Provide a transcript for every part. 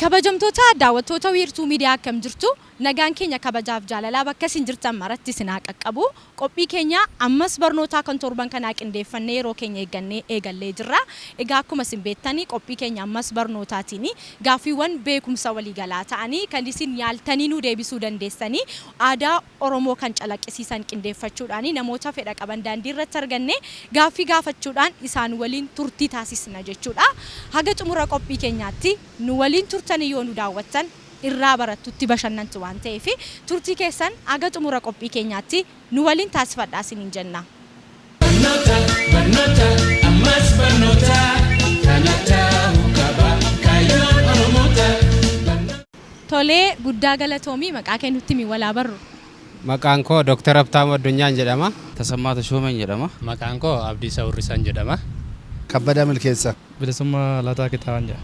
Kabajamtoota daawwattoota Wiirtuu Miidiyaa, akkam jirtu? Nagaan keenya kabajaaf jaalalaa bakka isin jirtan maratti isin haa qaqqabu. Qophii keenya ammas barnootaa kan torban kanaa qindeeffannee yeroo keenya eeggannee eegallee jirra. Egaa akkuma isin beektanii, qophii keenya ammas barnootaatiin gaaffiiwwan beekumsa waliigalaa ta'anii kan isin yaaltanii nu deebisuu dandeessanii, aadaa Oromoo kan calaqqisiisan qindeeffachuudhaan, namoota fedha qaban daandii irratti arganne gaaffii gaafachuudhaan isaan waliin turtii taasisna jechuudha. Haga xumura qophii keenyaatti nu waliin turtanii yoo nu daawwattan irraa barattutti bashannantu waan ta'eef, turtii keessan haga xumura qophii keenyaatti nu waliin taasifadhaa isiniin jenna. Barnoota, barnoota, ammas barnoota, kana ta'uu qaba kaayyoon Oromoota. Tolee, guddaa galatoomii. Maqaa kee nutti himi, walaa barru. Maqaan koo Dr. Habtaamuu Addunyaan jedhama. Tasammaa Tashoomeen jedhama. Maqaan koo Abdiisaa Hurrisaan jedhama. Kabbadaa Milkeessaa. Bilisummaa Lataa Kitaabaan jedha.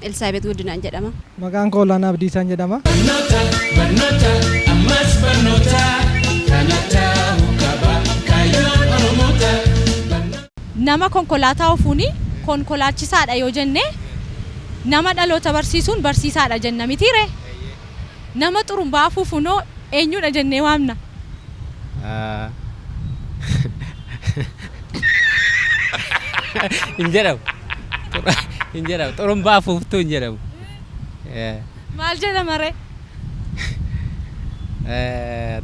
Elsaabeet Guddinaan jedhama. Maqaan koo Olaanaa Abdiisaan jedhama. Barnoota, barnoota, ammas barnoota, kana ta'uu qaba kaayyoon Oromoota. Nama konkolaataa ofuuni konkolaachisaadha yoo jenne, nama dhaloota barsiisuun barsiisaadha jenna mitiire? Nama xurumbaa afuufuunoo eenyudha jennee waamna? Hin jedhamu. Hin jedhamu. Xurumbaa afuuftuu hin jedhamu. Maal jedhama ree?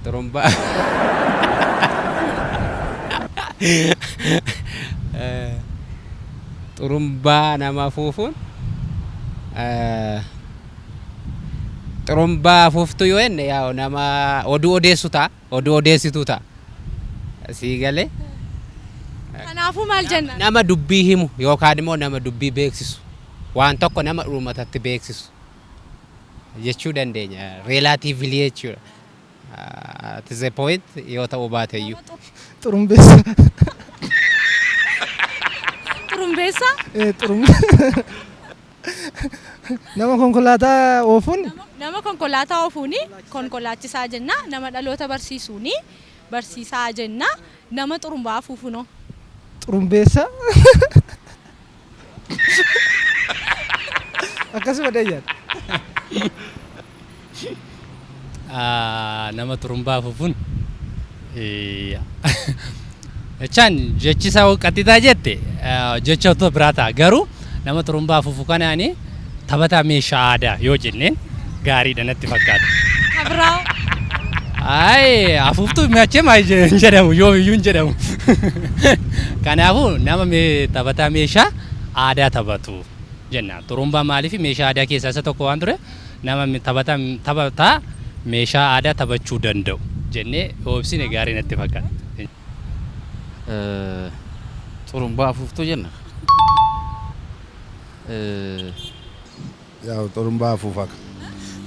Xurumbaa. Xurumbaa nama afuufuun, xurumbaa afuuftuu yoo jenne, yaa nama oduu odeessu ta'a. Oduu odeessituu ta'a. Sii galee? Kanaafuu maal jenna? Nama dubbii himu yookaan immoo nama dubbii beeksisu. Waan tokko nama uummatatti beeksisu jechuu dandeenya. Relatively jechuudha. At the point yoo ta'uu baate iyyuu. Xurumbeessa. Xurumbeessaa? Nama konkolaataa oofuun. Nama konkolaataa oofuuni konkolaachisaa jenna. Nama dhaloota barsiisuuni barsiisaa jenna. Nama xurumbaa afuufunoo? Xurumbeessa. Akkasuma dheeyyan. Nama xurumbaa afuufuun jechaan jechi isaa qaxxitaa jette jecha otoo biraa ta'a, garuu nama xurumbaa afuufu kanaani taphataa meeshaa aadaa yoo jenneen gaariidha natti fakkaata. Ka biraa? Ayi, afuuftuu machee hin jedhamu, yoomiyyuu hin jedhamu. Kanaafuu nama taphataa meeshaa aadaa taphatu jenna. Xurumbaa maaliif meeshaa aadaa keessaa isa tokko waan ture, nama taphataa meeshaa aadaa taphachuu danda'u jennee yoo ibsine gaarii natti fakkaata. Xurumbaa afuuftuu jenna. Yaa, xurumbaa afuufaa.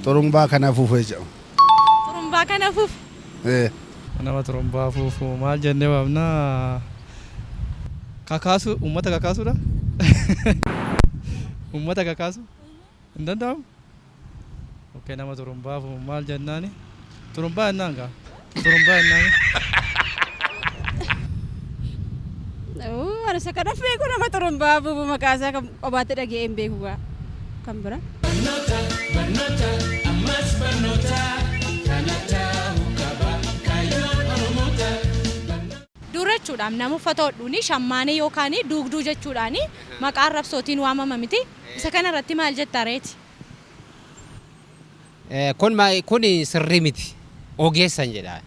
Xurumbaa kana afuufee jedhama. Xurumbaa kana afuufu. Eh. Nama xurumbaa afuufu maal jennee waamna? Kakaasu, uummata kakaasuudha. Uummata kakaasu hin danda'amu? Okay, nama xurumbaa afuufu maal jennaani? Xurumbaa jennaan gaa. Xurumbaa jennaani. Ani isa kana beeku, nama xurumbaa afuufu maqaa isaa kan qobaatti dhaga'ee hin beeku gaa. Kan bira. Barnoota, barnoota, ammas barnoota, kana ta'uu qaba kaayyoon Oromoota. Dura jechuudhaan nama uffata hodhuuni shammaanee yookaan duugduu jechuudhaan maqaa arrabsootiin waamama miti. Isa kana irratti maal jetta reeti? Kun sirrii miti. Ogeessan jedha.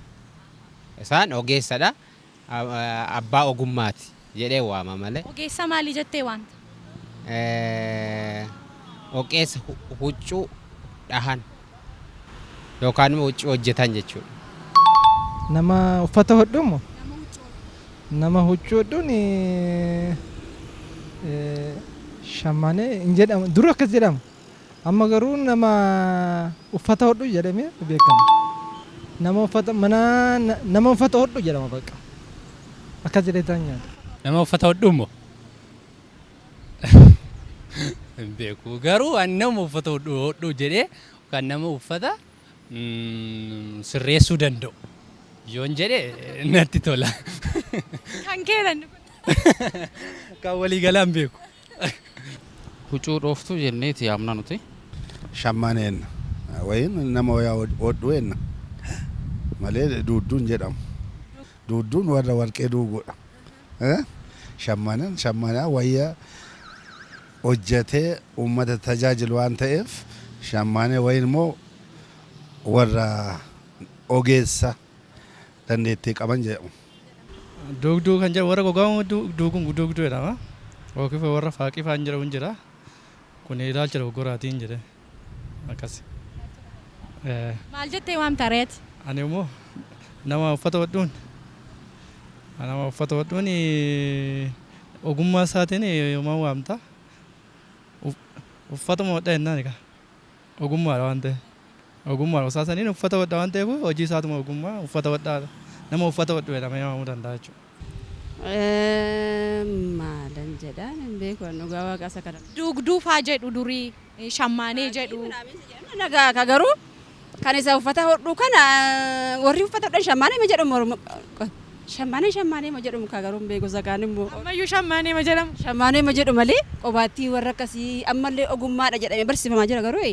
Isaan ogeessadha. Abbaa ogummaati jedhee waama malee. Ogeessa maalii jettee waanta? Ogeessa huccuu dhahan yookaan immoo huccuu hojjetan jechuudha. Nama uffata hodhu moo? Nama huccuu hodhuun shammaanee hin jedhamu. Dur akkas jedhama. Amma garuu nama uffata hodhu jedhamee beekama. Nama uffata mana nama uffata hodhu jedhama bakka. Akkas jedhee ta'an nyaata. Nama uffata hodhu immoo hin beeku, garuu ani nama uffata hodhu jedhee kan nama uffata sirreessuu danda'u yoon jedhe natti tola. Kan keetan kun. Kan walii galaan beeku. Huccuu dhooftuu jenneeti yaamna nuti. Shammaanee jenna. Wayin nama wayaa hodhu jenna. Malee duudduun jedhamu. Duudduun warra warqee duuguudha. Shammaaneen shammaanaa wayyaa hojjetee uummata tajaajilu waan ta'eef, shammaanee wayin immoo warra ogeessa dandeettii qaban jedhamu. Duugduu kan jedhu warra gogaa duuguun duugduu jedhama. Yookiin warra faaqii fa'aan jedhamu hin jira. Kun ilaalcha dogoggoraatiin jedhe. Akkas. Maal jettee waamta reeti? Ani immoo nama uffata hodhuun ogummaa isaatiin yooma waamta. Uffatuma hodha jennaan egaa. Ogummaadha waan ta'eef. Ogummaadha. Osoo saniin uffata hodha waan ta'eef, hojii isaatuma ogummaa uffata hodhaadha. Nama uffata hodhu jedhamee waamuu danda'a jechuudha. Maalan jedhaan hin beeku, dhugaa waaqa isa kana. Duugduu faa jedhu durii, shammaanee jedhu. Nagaa ka garuu kan isa uffata hodhu kana, warri uffata hodhan shammaanee ma jedhamu, Oromoo shammaanee shammaanee ma jedhamu ka garuu hin beeku isa kaan immoo. Ammayyuu shammaanee ma jedhamu. Shammaanee ma jedhu malee qobaattii warra akkasii ammallee ogummaadha jedhamee barsiifamaa jira, garuu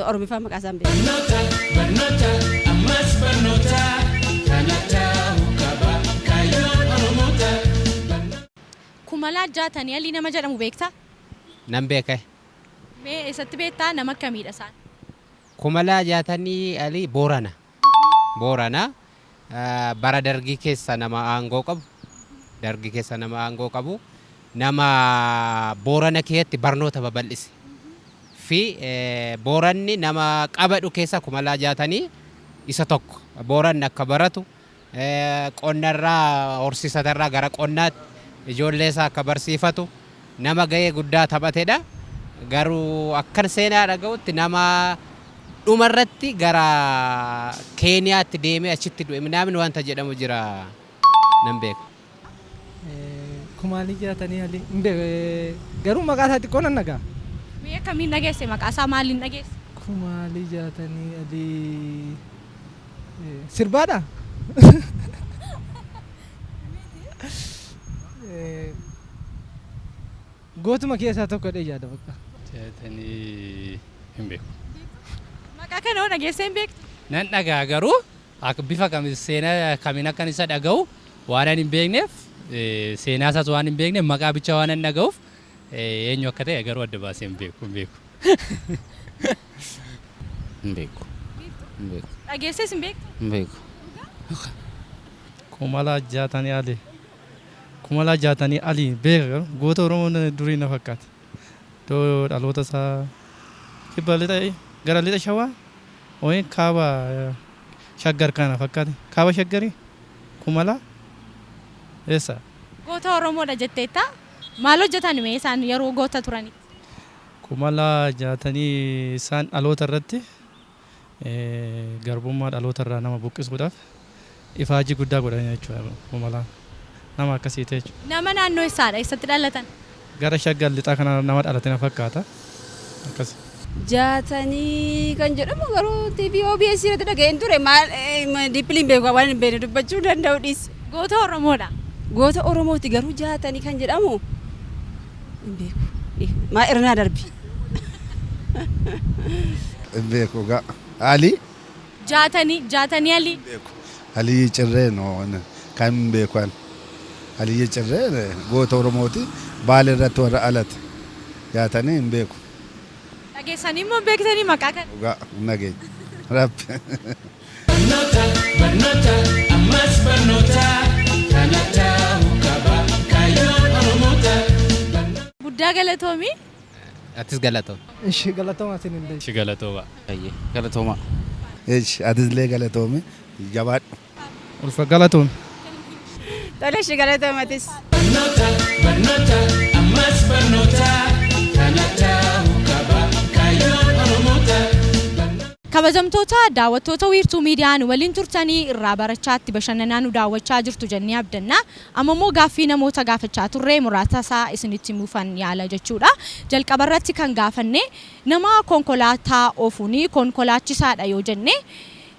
Oromiffaa maqaa isaan beeku. Barnoota, barnoota, ammas barnoota, kana ta'uu qaba kaayyoon Oromoota. Kumalaa Jaatanii Alii nama jedhamu beektaa? Nan beeka. Mee eessatti beektaa? Nama akkamiidha isaan? Kumalaa Jaatanii Alii Boorana. Boorana bara dargii keessa nama aangoo qabu. Dargii keessa nama aangoo qabu. Nama Boorana keessatti barnoota babal'ise. Fi Booranni nama qabadhu keessa Kumalaa Jaatanii isa tokko. Booranni akka baratu, qonnarraa, horsiisatarraa gara qonnaatti ijoollee isaa akka barsiifatu nama gahee guddaa taphatedha. Garuu akkan seenaa dhaga'utti nama dhumarratti gara Keeniyaatti deemee achitti du'e minaamin wanta jedhamu jira, nan beeka. Kumaalii Jaatanii Alii hin beeku, garuu maqaa isaa xiqqoo nan dhagaa. Mee akkamiin dhageesse? Maqaa isaa maaliin dhageesse? Kumaalii Jaatanii Alii sirbaadha? Gootuma keessaa tokko dhee yaada bakka. Jaatanii hin beeku. Maqaa kana hoo dhageessee hin beektu? Nan dhagaa, garuu akka bifa kamiin, seenaa kamiin akkan isa dhaga'u waan ani hin beekneef, seenaa isaas waan hin beekneef, maqaa bicha waan an dhaga'uuf, eenyu akka ta'e garuu adda baasee hin beeku, hin beeku. Hin beeku. Hin beeku. Dhageessees hin beektu? Hin beeku. Kumalaa Jaatanii Ali. Kumalaa Jaatanii Ali beeka, garuu goota Oromoo durii na fakkaata. Iddoo dhaloota isaa kibba lixa gara lixa Shawaa wayin kaaba Shaggar kana fakkaate. Kaaba Shaggarii Kumalaa eessa? Goota Oromoodha jetteetta. Maal hojjetan mee isaan yeroo goota turanitti? Kumalaa Jaatanii isaan dhaloota irratti garbummaa dhaloota irraa nama buqqisuudhaaf ifaajii guddaa godhan jechuudha Kumalaan. Nama akkasiiti jechuudha. Nama naannoo eessaadha? Eessatti dhalatan? Gara Shaggar lixaa kana nama dhalate na fakkaata. Akkas. Jaatanii kan jedhamu garuu TV OBS irratti dhaga'een ture, maal diippiliin beeku, waan hin beekne dubbachuu danda'u dhiis. Goota Oromoodha. Goota Oromooti, garuu Jaatanii kan jedhamu hin beeku. Maa irnaa darbi. Hin beeku gaa. Ali? Jaatanii Alii. Alii Cirree no kan hin beeku ani. Aliyyi Cirree goota Oromooti. Baale irratti warra alate. Jaatanii hin beeku. Dhageessanii immoo hin beektanii maqaa kana? Dhugaa hin dhageenye. Rabbi. Barnoota, barnoota, ammas barnoota, kana ta'uu qaba kaayyoon Oromoota. Guddaa galatoomi. Atis galatoom. Ishi, galatooma isin illee. Ishi, galatooma. Baay'ee galatooma. Eesh, atis galatoomi. Jabaadhu. Ulfa galatoom. Tole, ishi, galatoomatis. Barnoota, barnoota, ammas barnoota, kana ta'uu qaba kaayyoon Oromoota. Kabajamtoota daawwattoota Wiirtuu Miidiyaa, nu waliin turtanii irraa barachaatti bashannanaa nu daawwachaa jirtu jennee abdanna. Amma immoo gaaffii namoota gaafachaa turre muraasa isaa isinitti himuufan yaala jechuudha. Jalqaba irratti kan gaafanne nama konkolaataa oofuuni, konkolaachisaadha yoo jenne,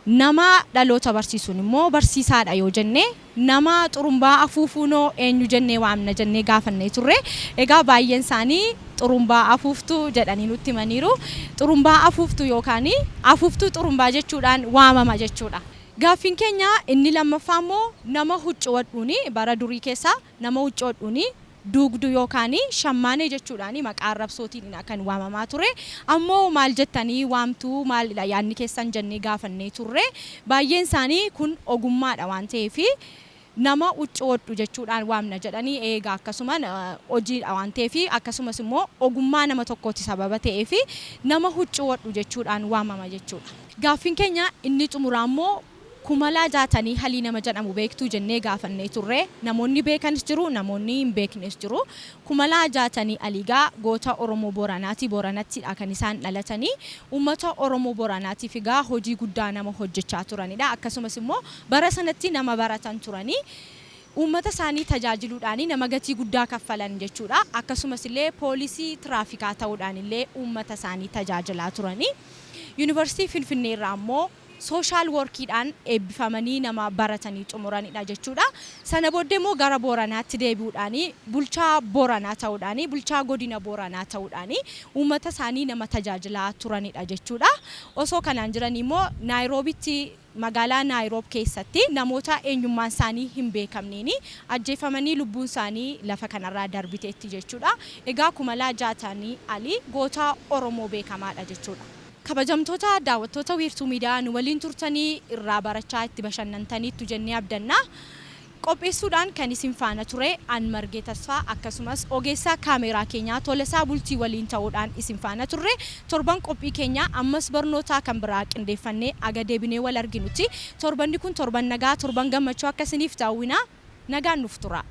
Nama dhaloota barsiisuun immoo barsiisaadha yoo jenne, nama xurumbaa afuufuunoo eenyu jennee waamna jennee gaafannee turre. Egaa baay'een isaanii xurumbaa afuuftuu jedhanii nutti himaniiru. Xurumbaa afuuftuu yookaan afuuftuu xurumbaa jechuudhaan waamama jechuudha. Gaaffiin keenya inni lammaffaa immoo nama huccuu hodhuuni, bara durii keessa nama huccuu hodhuuni duugduu yookaan shammaanee jechuudhaan maqaa arrabsootiin kan waamamaa ture. Ammoo maal jettanii waamtuu, maalidha yaadni keessan jennee gaafannee turre. Baay'een isaanii kun ogummaadha waan ta'eef nama huccuu hodhu jechuudhaan waamna jedhanii, eegaa akkasuma hojiidha waan ta'eef, akkasumas immoo ogummaa nama tokkooti sababa ta'eef nama huccuu hodhu jechuudhaan waamama jechuudha. Gaaffiin keenya inni xumuraa immoo Kumalaa Jaatanii Alii nama jedhamu beektuu jennee gaafannee turre. Namoonni beekanis jiru, namoonni hin beeknes jiru. Kumalaa Jaatanii Aliigaa goota Oromoo Booranaati. Booranattidha kan isaan dhalatanii. Uummata Oromoo Booranaatiif egaa hojii guddaa nama hojjechaa turanidha. Akkasumas immoo bara sanatti nama baratan turanii. Uummata isaanii tajaajiluudhaan nama gatii guddaa kaffalan jechuudha. Akkasumas illee poolisii tiraafikaa ta'uudhaan illee uummata isaanii tajaajilaa turanii. Yuunivarsiitii Finfinnee irraa immoo social workiidhaan eebbifamanii nama baratanii xumuranidha jechuudha. Sana booddee immoo gara Booranaatti deebi'uudhaan bulchaa Booranaa ta'uudhaan, bulchaa godina Booranaa ta'uudhaan uummata isaanii nama tajaajilaa turanidha jechuudha. Osoo kanaan jiranii immoo Naayiroobitti, magaalaa Naayiroob keessatti namoota eenyummaan isaanii hin beekamneen ajjeefamanii lubbuun isaanii lafa kanarraa darbiteetti jechuudha. Egaa Kumalaa Jaatanii Alii goota Oromoo beekamaadha jechuudha. Kabajamtoota daawwattoota Wiirtuu Miidiyaa, nu waliin turtanii irraa barachaa itti bashannantaniittu jennee abdanna. Qopheessuudhaan kan isin faana ture an Margee Tasfaa, akkasumas ogeessaa kaameeraa keenyaa Tolasaa Bultii waliin ta'uudhaan isin faana turre. Torban qophii keenya ammas barnootaa kan biraa qindeeffannee aga deebinee wal arginutti torbanni kun torban nagaa, torban gammachuu akka isiniif ta'uwina, nagaan nuuf tura.